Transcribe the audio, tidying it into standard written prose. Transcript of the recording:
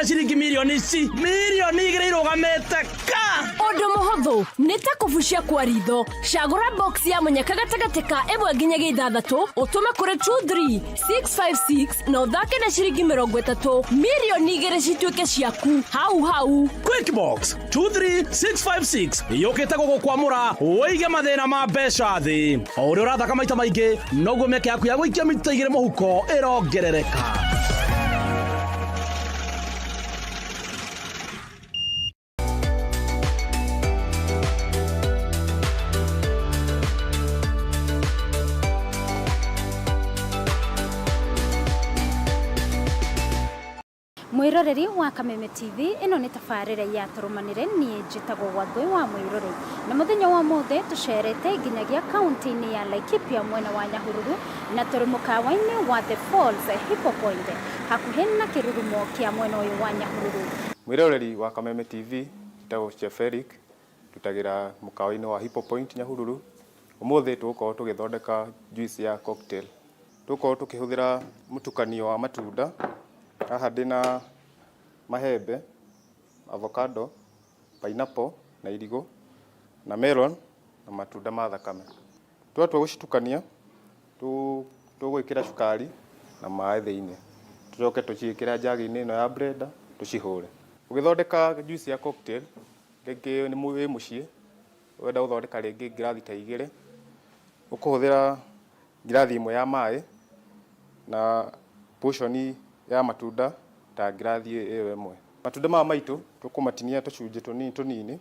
Ũthake ciringi mirioni ici 2 mirioni irũgamĩte ka. Ũndũ mũhũthũ nĩ ta kũbucia kwa ritho. Cagũra box ya mũnyaka gatagatĩ ka ĩmwe nginyagia ithathatũ, ũtũme kũrĩ 23656 na ũthake na ciringi 30, 2 mirioni cituĩke ciaku hau hau. Quickbox 23656 yũkĩte gũgũkwamũra ũige mathĩna ma mbeca thĩ. O ũrĩa ũrathaka maita maingĩ, noguo mĩeke yaku ya gũikia mita 2 mũhuko ĩrongerereka. Mwĩroreri wa Kameme TV, ĩno nĩ tabarĩra ya Tũrũmanĩre, niĩ njĩtagwo Wangũi wa Mwĩroreri. Na mũthenya wa ũmũthĩ tũcerete nginyagia kaunti-inĩ ya Laikipia mwena wa Nyahururu na tũrĩ mũkawa-inĩ wa The Falls Hippo Point hakuhĩ na kĩrurumo kĩa mwena ũyũ wa Nyahururu. Mwĩroreri wa Kameme TV, njĩtagwo Chef Eric, ndutagĩra mũkawa-inĩ wa Hippo Point Nyahururu. Ũmũthĩ tũgũkorwo tũgĩthondeka juice ya cocktail. Tũgũkorwo tũkĩhũthĩra mũtukanio wa matunda. Haha ndĩna mahembe, avocado, pineapple na irigũ na melon na matunda ma thakame. Twatua gũcitukania, tũgwĩkĩra cukari na maĩ thĩinĩ. Tũcoke tũciĩkĩre njagi-inĩ ĩno ya blender tũcihũre. Ũgĩthondeka juice ya cocktail, rĩngĩ nĩ wĩ mũciĩ, ũrenda gũthondeka rĩngĩ ngirathi ta igĩrĩ, ũkũhũthĩra ngirathi ĩmwe ya maĩ na portion ya matunda ta ngirathi ĩyo ĩmwe. Matunda maya maitũ tũkũmatinia tũcunjĩ tũnini tũnini.